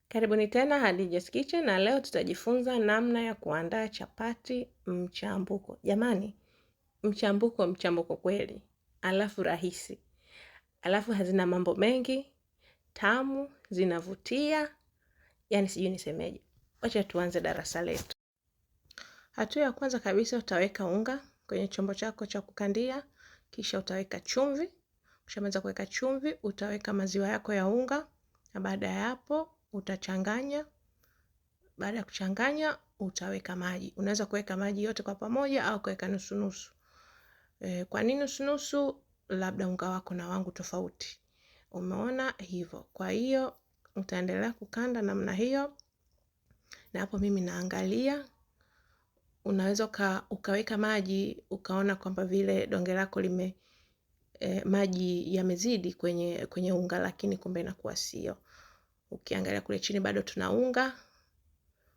Karibuni tena Hadija's Kitchen na leo tutajifunza namna ya kuandaa chapati mchambuko. Jamani, mchambuko mchambuko kweli, alafu rahisi, alafu hazina mambo mengi, tamu, zinavutia, yani sijui nisemeje. Wacha tuanze darasa letu. Hatua ya kwanza kabisa utaweka unga kwenye chombo chako cha kukandia, kisha utaweka chumvi. Ukishamaliza kuweka chumvi, utaweka maziwa yako ya unga, na baada ya hapo utachanganya. Baada ya kuchanganya, utaweka maji. Unaweza kuweka maji yote kwa pamoja au kuweka nusu nusu. Kwa nini nusu nusu? Labda unga wako na wangu tofauti. Umeona hivyo. Kwa hiyo utaendelea kukanda namna hiyo, na hapo mimi naangalia. Unaweza ukaweka maji ukaona kwamba vile donge lako lime maji yamezidi kwenye unga, lakini kumbe inakuwa sio. Ukiangalia kule chini bado tuna unga,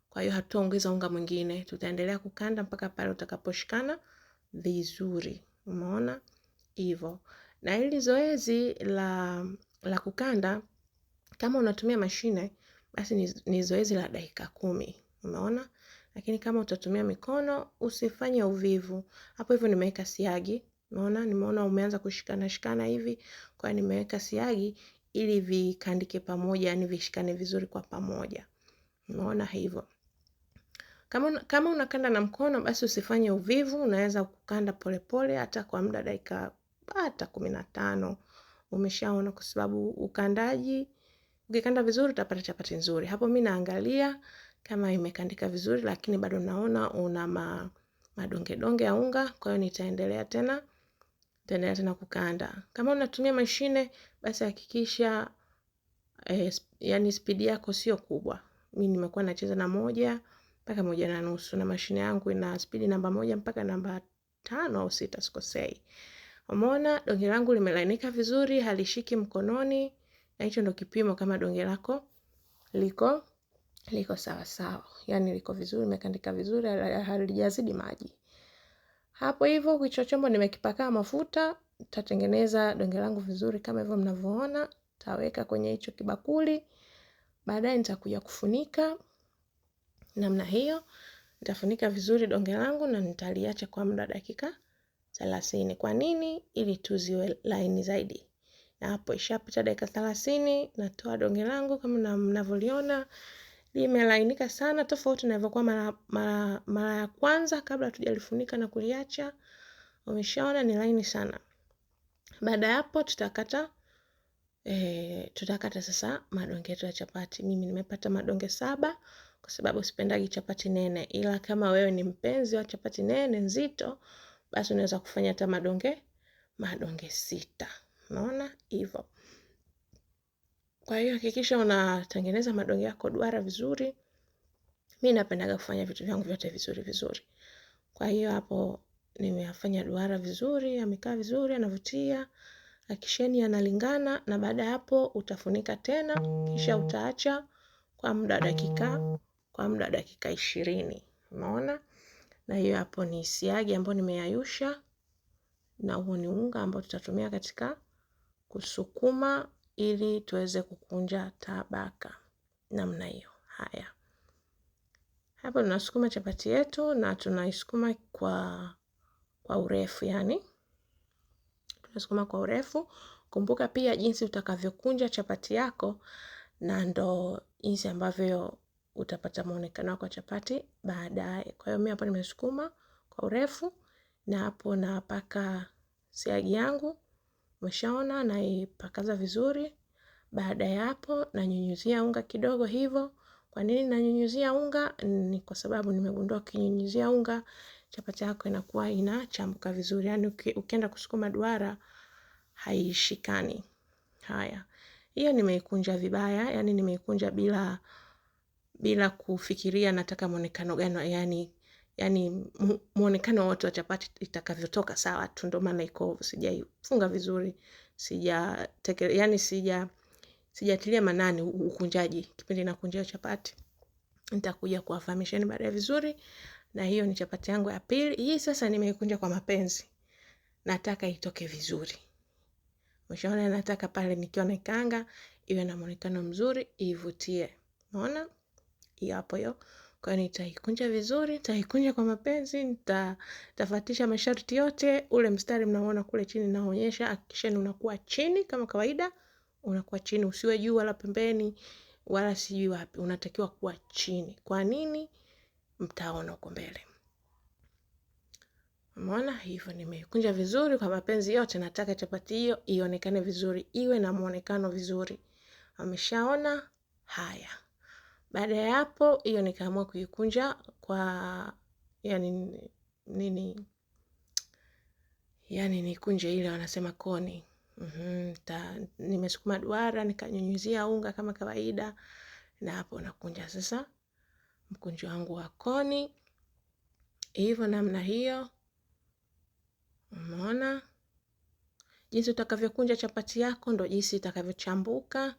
kwa hiyo hatutaongeza unga mwingine. Tutaendelea kukanda mpaka pale utakaposhikana vizuri. Umeona hivyo. Na hili zoezi la kukanda, kama unatumia mashine basi ni zoezi la dakika 10. Umeona? Lakini kama utatumia mikono usifanye uvivu. Hapo hivyo nimeweka siagi. Umeona? Nimeona umeanza kushikana shikana hivi, kwa hiyo nimeweka siagi ili vikandike pamoja, yani vishikane vizuri kwa pamoja. Umeona hivyo. Kama unakanda na mkono basi usifanye uvivu, unaweza kukanda polepole hata kwa muda dakika hata 15. Umeshaona, kwa sababu ukandaji, ukikanda vizuri utapata chapati nzuri. Hapo mimi naangalia kama imekandika vizuri, lakini bado naona una madonge donge ya unga, kwa hiyo nitaendelea tena kukanda. Kama unatumia mashine basi hakikisha yani speed yako sio kubwa. Mimi nimekuwa nacheza na 1 mpaka 1.5, na mashine yangu ina speed namba 1 mpaka namba 5 au 6 sikosei. Umeona donge langu limelainika vizuri, halishiki mkononi, na hicho ndo kipimo kama donge lako liko sawa sawa. Yani liko vizuri, limekandika vizuri, halijazidi maji. Hapo hivyo kichwa chombo nimekipaka mafuta, nitatengeneza donge langu vizuri kama hivyo mnavyoona. Taweka kwenye hicho kibakuli. Baadaye nitakuja kufunika namna hiyo. Nitafunika vizuri donge langu na nitaliacha kwa muda dakika 30. Kwa nini? Ili tuziwe laini zaidi. Na hapo ishapita dakika 30, natoa donge langu kama mnavyoliona limelainika sana, tofauti na ilivyokuwa mara ya kwanza kabla hatujalifunika na kuliacha. Umeshaona ni laini sana. Baada ya hapo tutakata sasa madonge yetu ya chapati. Mimi nimepata madonge 7 kwa sababu sipendagi chapati nene, ila kama wewe ni mpenzi wa chapati nene nzito basi unaweza kufanya hata madonge 6. Unaona hivyo. Kwa hiyo hakikisha unatengeneza madonge yako duara vizuri. Mimi napendaga kufanya vitu vyangu vyote vizuri vizuri. Kwa hiyo hapo nimeyafanya duara vizuri, yamekaa vizuri, yanavutia. Hakikisheni yanalingana, na baada ya hapo utafunika tena, kisha utaacha kwa muda wa dakika 20. Umeona? Na hiyo hapo ni siagi ambayo nimeyayusha, na huo ni unga ambao tutatumia katika kusukuma ili tuweze kukunja tabaka namna hiyo. Haya. Hapo tunasukuma chapati yetu na tunaisukuma kwa urefu, yani tunasukuma kwa urefu. Kumbuka pia jinsi utakavyokunja chapati yako na ndo jinsi ambavyo utapata muonekano wako wa chapati baadaye. Kwa hiyo mimi hapo nimesukuma kwa urefu na hapo napaka siagi yangu. Umeshaona, naipakaza vizuri. Baada ya hapo nanyunyuzia unga kidogo hivyo. Kwa nini nanyunyuzia unga? Ni kwa sababu nimegundua ukinyunyuzia unga chapati yako inakuwa inachambuka vizuri. Yani ukienda kusukuma duara haishikani. Haya. Hiyo nimeikunja vibaya, yani nimeikunja bila kufikiria nataka muonekano gani, yani muonekano wote wa chapati itakavyotoka sawa tu, ndo maana iko sijaifunga vizuri, sijatilia manani ukunjaji kipindi nakunjia chapati. Nitakuja kuwafahamisheni baadaye vizuri. Na hiyo ni chapati yangu ya pili. Hii sasa nimeikunja kwa mapenzi, nataka itoke vizuri. Umeshaona, nataka pale nikiwa naikaanga iwe na muonekano mzuri, ivutie. Unaona? Hiyo hapo hiyo. Kwa hiyo nitaikunja vizuri, nitaikunja kwa mapenzi, nitafuatisha masharti yote. Ule mstari mnaoona kule chini naonyesha, hakikisheni unakuwa chini kama kawaida, unakuwa chini, usiwe juu wala pembeni wala sijui wapi, unatakiwa kuwa chini. Kwa nini? Mtaona huko mbele. Umeona hivyo, nimeikunja vizuri kwa mapenzi yote. Nataka chapati hiyo ionekane vizuri, iwe na muonekano vizuri. Ameshaona haya. Baada ya hapo, hiyo nikaamua kuikunja kwa yani nini, yani nikunje ile wanasema koni. Nimesukuma duara nikanyunyuzia unga kama kawaida, na hapo nakunja sasa mkunjo wangu wa koni hivyo, namna hiyo. Umeona jinsi utakavyokunja chapati yako ndo jinsi itakavyochambuka,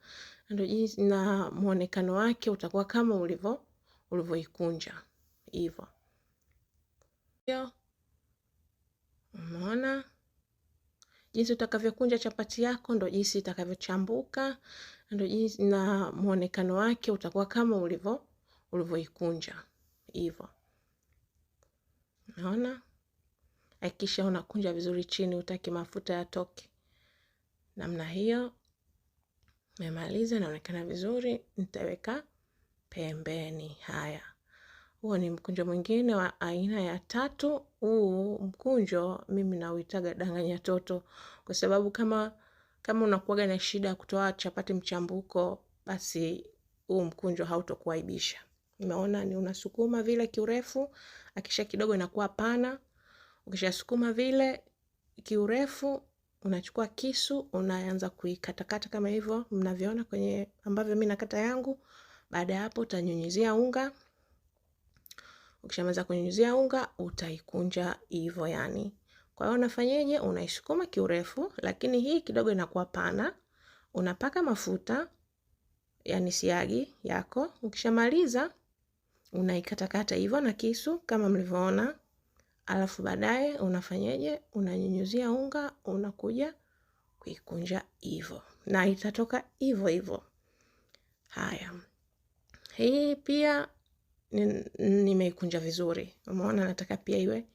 ndo jinsi na muonekano wake utakuwa kama ulivyoikunja hivyo. Umeona jinsi utakavyokunja chapati yako ndo jinsi itakavyochambuka, ndo jinsi na muonekano wake utakuwa kama ulivyoikunja hivyo. Unaona? Hakikisha unakunja vizuri chini, utaki mafuta yatoke. Namna hiyo. Nimemaliza, inaonekana vizuri, nitaweka pembeni. Haya. Huo ni mkunjo mwingine wa aina ya tatu. Huu mkunjo mimi nauitaga danganya toto, kwa sababu kama unakuwaga na shida ya kutoa chapati mchambuko, basi huu mkunjo hautokuaibisha. Umeona ni unasukuma vile kiurefu, akisha kidogo inakuwa pana. Ukishasukuma vile kiurefu, unachukua kisu, unaanza kuikatakata kama hivyo mnavyoona kwenye ambavyo mimi nakata yangu. Baada ya hapo utanyunyizia unga. Ukishamaliza kunyunyizia unga, utaikunja hivyo yani. Kwa hiyo unafanyeje? Unaisukuma kiurefu, lakini hii kidogo inakuwa pana. Unapaka mafuta, yani siagi yako. Ukishamaliza unaikatakata hivyo na kisu kama mlivyoona. Alafu baadaye unafanyeje? Unanyunyuzia unga, unakuja kuikunja hivyo. Na itatoka hivyo hivyo. Haya. Hii pia nimeikunja vizuri. Umeona, nataka pia iwe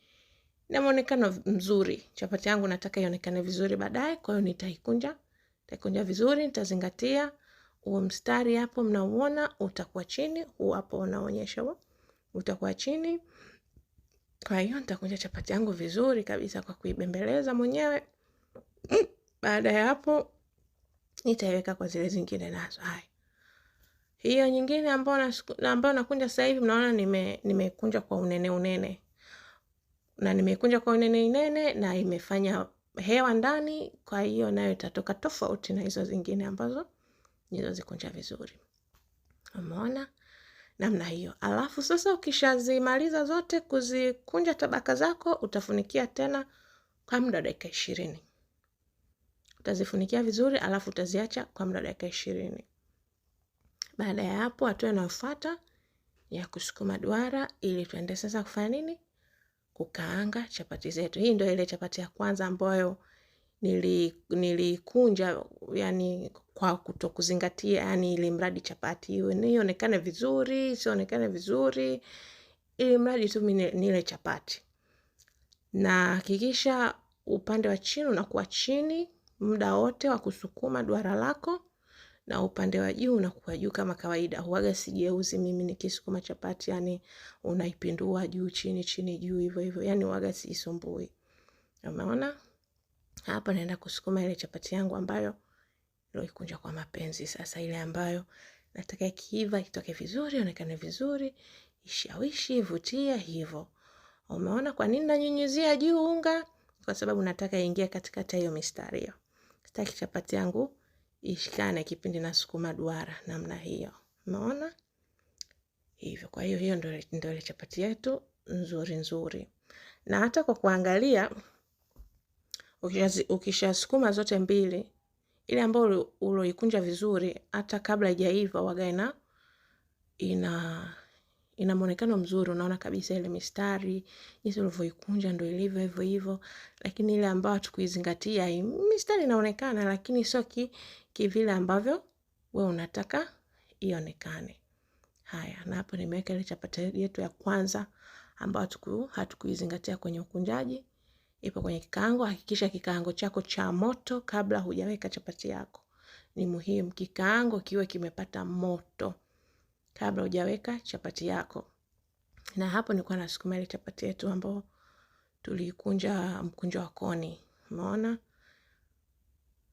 na muonekano mzuri. Chapati yangu nataka ionekane vizuri baadaye, kwa hiyo nitaikunja. Nitaikunja vizuri, nitazingatia huo mstari hapo mnauona utakuwa chini, huu hapo unaonyesha huo utakuwa chini. Kwa hiyo nitakunja chapati yangu vizuri kabisa kwa kuibembeleza mwenyewe. Baada ya hapo nitaiweka kwa zile zingine nazo. Haya. Hiyo nyingine ambayo nakunja sasa hivi mnaona nimekunja kwa unene unene. Na nimekunja kwa unene unene na imefanya hewa ndani, kwa hiyo nayo itatoka tofauti na hizo zingine ambazo nilizozikunja vizuri. Umeona? Namna hiyo. Alafu sasa ukishazimaliza zote kuzikunja tabaka zako, utafunikia tena kwa muda wa dakika 20. Utazifunikia vizuri, alafu utaziacha kwa muda wa dakika 20. Baada ya hapo hatua inayofuata ya kusukuma duara ili tuende sasa kufanya nini? Kukaanga chapati zetu. Hii ndio ile chapati ya kwanza ambayo nilikunja yani kwa kutokuzingatia, yani ili mradi chapati iwe ionekane vizuri, isionekane vizuri, ili mradi tu mimi nile chapati. Na hakikisha upande wa chini unakuwa chini muda wote wa kusukuma duara lako, na upande wa juu unakuwa juu kama kawaida. Huwaga sijeuzi mimi nikisukuma chapati, yani unaipindua juu chini chini juu hivyo hivyo, yani huwaga siisumbui. Umeona? Hapa naenda kusukuma ile chapati yangu ambayo nilikunja kwa mapenzi. Sasa ile ambayo nataka ikiiva itoke vizuri, ionekane vizuri, ishawishi, ivutie hivyo. Umeona kwa nini nanyunyuzia juu unga? Kwa sababu nataka iingie katikati hiyo mistari hiyo. Sitaki chapati yangu ishikane kipindi nasukuma duara namna hiyo. Umeona? Hivyo. Kwa hiyo hiyo ndio ile chapati yetu nzuri nzuri. Na hata kwa kuangalia ukishasukuma zote mbili, ile ambayo uloikunja vizuri hata kabla haijaiva waga ina muonekano mzuri, unaona kabisa ile mistari jinsi ulivyoikunja ndio ilivyo hivyo hivyo. Lakini ile ambayo hatukuizingatia, mistari inaonekana lakini sio kivile ambavyo wewe unataka ionekane. Haya, na hapo nimeweka ile chapati yetu ya kwanza ambayo hatukuizingatia kwenye ukunjaji. Ipo kwenye kikaango. Hakikisha kikaango chako cha moto kabla hujaweka chapati yako. Ni muhimu kikaango kiwe kimepata moto kabla hujaweka chapati yako. Na hapo nilikuwa nasukuma ile chapati yetu ambayo tulikunja mkunjo wa koni. Umeona?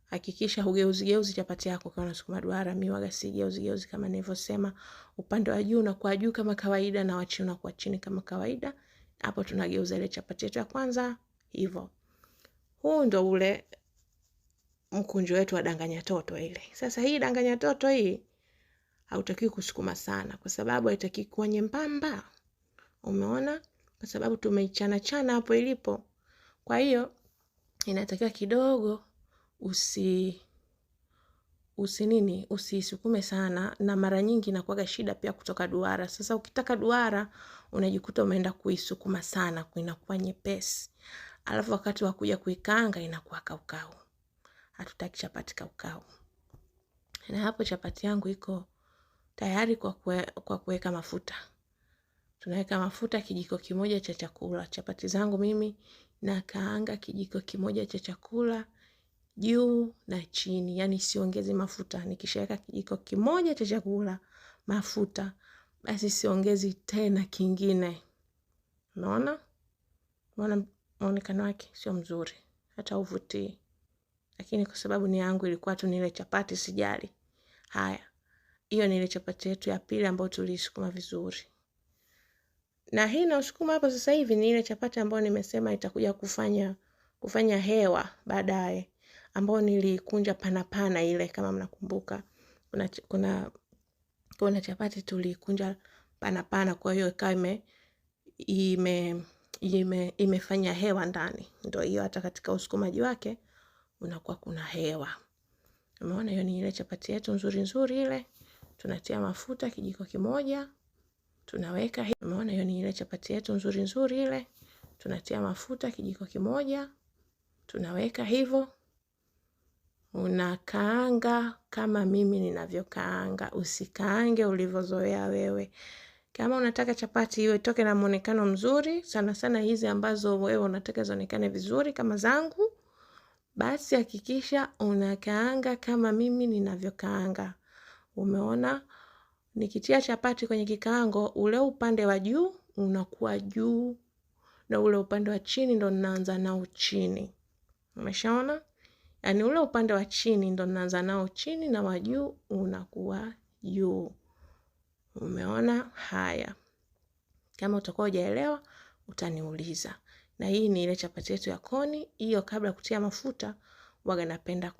Hakikisha hugeuzi geuzi chapati yako kwa unasukuma duara. Mimi waga sigeuzi geuzi kama nilivyosema, upande wa juu unakuwa juu kama kawaida na wa chini unakuwa chini kama kawaida. Hapo tunageuza ile chapati yetu ya kwanza hivyo. Huu ndo ule mkunjo wetu wa danganya toto ile. Sasa hii danganya toto hii hautakiwi kusukuma sana kwa sababu haitakiwi kuwa nyembamba. Umeona? Kwa sababu tumeichana chana hapo ilipo. Kwa hiyo inatakiwa kidogo usisukume sana, na mara nyingi inakuwaga shida pia kutoka duara. Sasa ukitaka duara unajikuta umeenda kuisukuma sana, inakuwa nyepesi. Alafu wakati wa kuja kuikaanga inakuwa kaukau. Hatutaki chapati kaukau. Na hapo chapati yangu iko tayari kwa kuweka mafuta. Tunaweka mafuta kijiko kimoja cha chakula. Chapati zangu mimi nakaanga kijiko kimoja cha chakula juu na chini, yani siongezi mafuta. Nikishaweka kijiko kimoja cha chakula mafuta, basi siongezi tena kingine. Unaona? Unaona muonekano wake sio mzuri, hata uvutii. Lakini kwa sababu ni yangu ilikuwa tu nile chapati, sijali. Haya, hiyo ni ile chapati yetu ya pili ambayo tuliisukuma vizuri. Na hii nausukuma hapo sasa hivi ni ile chapati ambayo nimesema itakuja kufanya hewa baadaye, ambayo nilikunja pana pana ile, kama mnakumbuka. Kuna chapati tulikunja pana pana, kwa hiyo ikawa imefanya hewa ndani. Ndio hiyo, hata katika usukumaji wake unakuwa kuna hewa. Umeona, hiyo ni ile chapati yetu nzuri nzuri ile. Tunatia mafuta kijiko kimoja, tunaweka. Umeona, hiyo ni ile chapati yetu nzuri nzuri ile. Tunatia mafuta kijiko kimoja, tunaweka hivyo. Unakaanga kama mimi ninavyokaanga. Usikaange ulivyozoea wewe. Kama unataka chapati iwe itoke na muonekano mzuri, sana sana hizi ambazo wewe unataka zionekane vizuri kama zangu, basi hakikisha unakaanga kama mimi ninavyokaanga. Umeona? Nikitia chapati kwenye kikaango, ule upande wa juu unakuwa juu na ule upande wa chini ndo ninaanza nao chini. Umeshaona? Yaani ule upande wa chini ndo ninaanza nao chini na wa juu unakuwa juu. Umeona? Haya. Kama utakuwa hujaelewa utaniuliza. Na hii ni ile chapati yetu ya koni. Hiyo kabla ya kutia mafuta huwaga napenda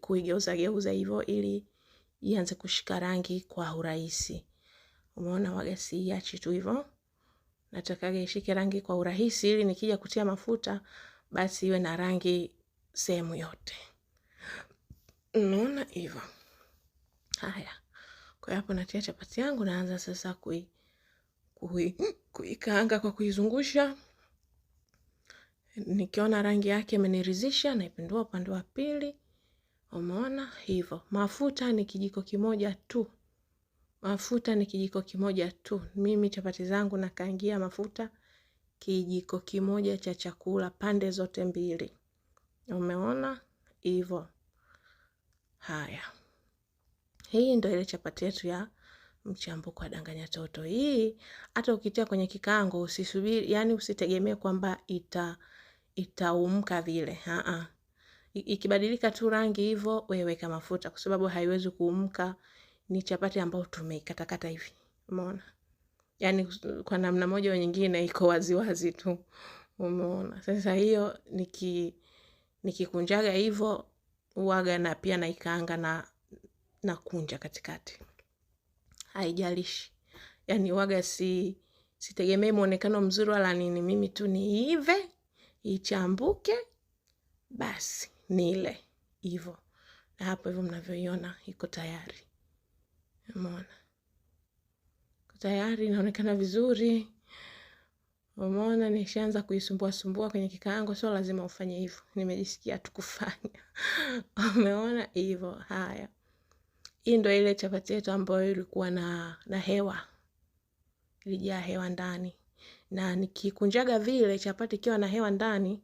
kuigeuza geuza hivyo ili ianze kushika rangi kwa urahisi. Umeona, waga siiachi tu hivyo. Natakaga ishike rangi kwa urahisi ili nikija kutia mafuta basi iwe na rangi sehemu yote. Unaona hivyo. Haya. Kwa hiyo hapo natia chapati yangu, naanza sasa kuikaanga kwa kuizungusha. Nikiona rangi yake imeniridhisha, naipindua upande wa pili. Umeona hivyo. Mafuta ni kijiko kimoja tu. Mafuta ni kijiko kimoja tu. Mimi chapati zangu nakaangia mafuta kijiko kimoja cha chakula pande zote mbili. Umeona hivyo. Haya. Hii ndio ile chapati yetu ya mchambuko wa danganya toto. Hii hata ukitia kwenye kikaango usisubiri, yani usitegemee kwamba itaumka vile. Ikibadilika tu rangi hivyo, wewe weka mafuta kwa sababu haiwezi kuumka. Ni chapati ambayo tumeikatakata hivi. Umeona? Yaani kwa namna moja au nyingine iko waziwazi tu. Umeona? Sasa hiyo nikikunjaga hivyo huwaga na pia naikaanga na kunja katikati. Haijalishi. Yaani huwaga sitegemei muonekano mzuri wala nini, mimi tu niive, ichambuke, basi nile hivyo. Na hapo hivyo mnavyoiona iko tayari. Umeona? Iko tayari, inaonekana vizuri. Umeona nishaanza kuisumbua sumbua kwenye kikaango, sio lazima ufanye hivyo. Nimejisikia tu kufanya. Umeona hivyo. Haya. Hii ndio ile chapati yetu ambayo ilikuwa na hewa, ilijaa hewa ndani. Na nikikunjaga vile chapati ikiwa na hewa ndani,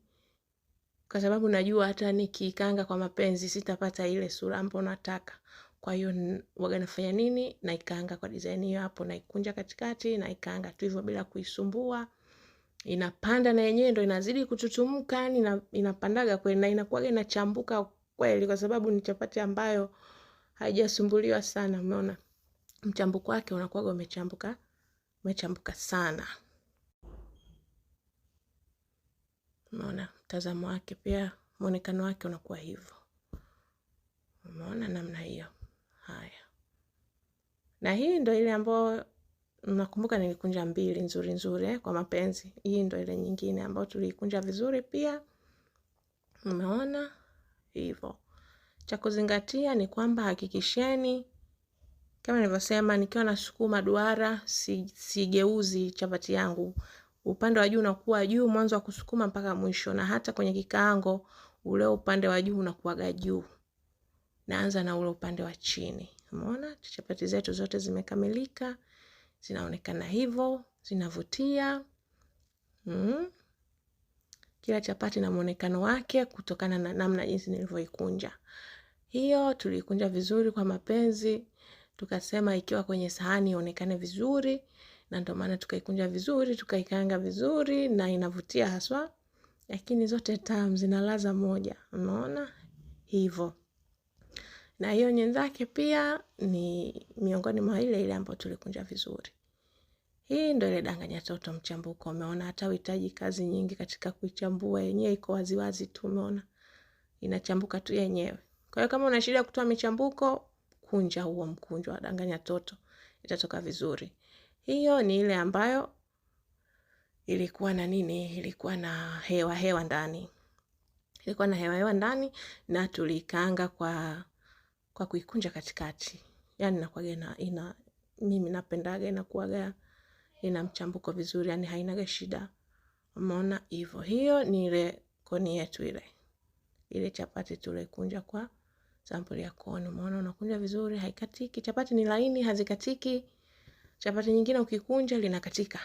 kwa sababu najua hata nikikaanga kwa mapenzi sitapata ile sura ambayo nataka. Kwa hiyo waga nafanya nini? Naikaanga kwa design hiyo hapo, naikunja katikati, naikaanga tu hivyo bila kuisumbua. Inapanda na yenyewe ndio inazidi kututumka, yani inapandaga kweli na inakuwaga inachambuka kweli, kwa sababu ni chapati ambayo haijasumbuliwa sana. Umeona mchambuko wake unakuwaga umechambuka sana. Umeona mtazamo wake pia, muonekano wake unakuwa hivyo. Umeona namna hiyo. Haya, na hii ndio ile ambayo nakumbuka nilikunja mbili nzuri nzuri kwa mapenzi. Hii ndio ile nyingine ambayo tulikunja vizuri pia. Umeona hivyo. Cha kuzingatia ni kwamba hakikisheni, kama nilivyosema, nikiwa nasukuma duara sigeuzi chapati yangu. Upande wa juu unakuwa juu mwanzo wa kusukuma mpaka mwisho, na hata kwenye kikaango ule upande wa juu unakuwaga juu. Naanza na ule upande wa chini. Umeona chapati zetu zote zimekamilika, zinaonekana hivyo, zinavutia. Kila chapati na muonekano wake kutokana na namna jinsi nilivyoikunja. Hiyo tulikunja vizuri kwa mapenzi, tukasema ikiwa kwenye sahani ionekane vizuri, na ndio maana tukaikunja vizuri, tukaikaanga vizuri na inavutia haswa. Lakini zote tamu, zina ladha moja. Umeona hivyo. Na hiyo nyenzake pia ni miongoni mwa ile ile ambayo tulikunja vizuri. Hii ndio ile danganya toto mchambuko. Umeona hata uhitaji kazi nyingi katika kuichambua, yenyewe iko waziwazi tu. Umeona inachambuka tu yenyewe. Kwa hiyo kama una shida kutoa michambuko, kunja huo mkunjo wa danganya toto, itatoka vizuri. Hiyo ni ile ambayo ilikuwa na nini? Ilikuwa na hewa hewa ndani. Ilikuwa na hewa hewa ndani na tulikaanga kwa kuikunja katikati. Yaani inakuwaga ina mimi napendaga inakuwaga ina mchambuko vizuri, yani hainaga shida. Umeona hivyo. Hiyo ni ile koni yetu ile. Ile chapati tulikunja kwa sampuli ya koni. Umeona unakunja vizuri, haikatiki. Chapati ni laini, hazikatiki. Chapati nyingine ukikunja linakatika.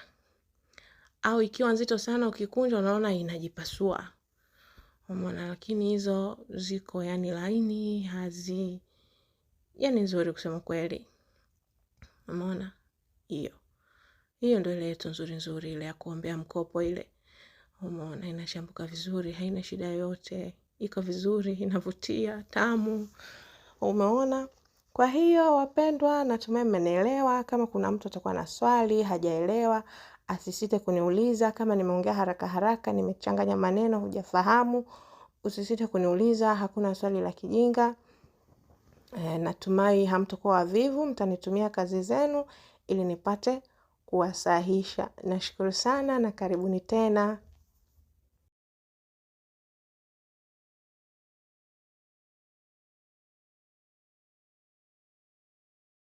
Au ikiwa nzito sana ukikunja unaona inajipasua. Umeona, lakini hizo ziko yani laini, hazi yani nzuri kusema kweli. Umeona hiyo. Hiyo ndio ile yetu nzuri nzuri ile ya kuombea mkopo ile. Umeona inashambuka vizuri, haina shida yoyote, iko vizuri, inavutia, tamu. Umeona? Kwa hiyo wapendwa, natumai mmenielewa. Kama kuna mtu atakuwa na swali hajaelewa, asisite kuniuliza. Kama nimeongea haraka haraka, nimechanganya maneno, hujafahamu, usisite kuniuliza. Hakuna swali la kijinga. Natumai hamtakuwa wavivu, mtanitumia kazi zenu ili nipate kuwasahisha. Nashukuru sana na karibuni tena.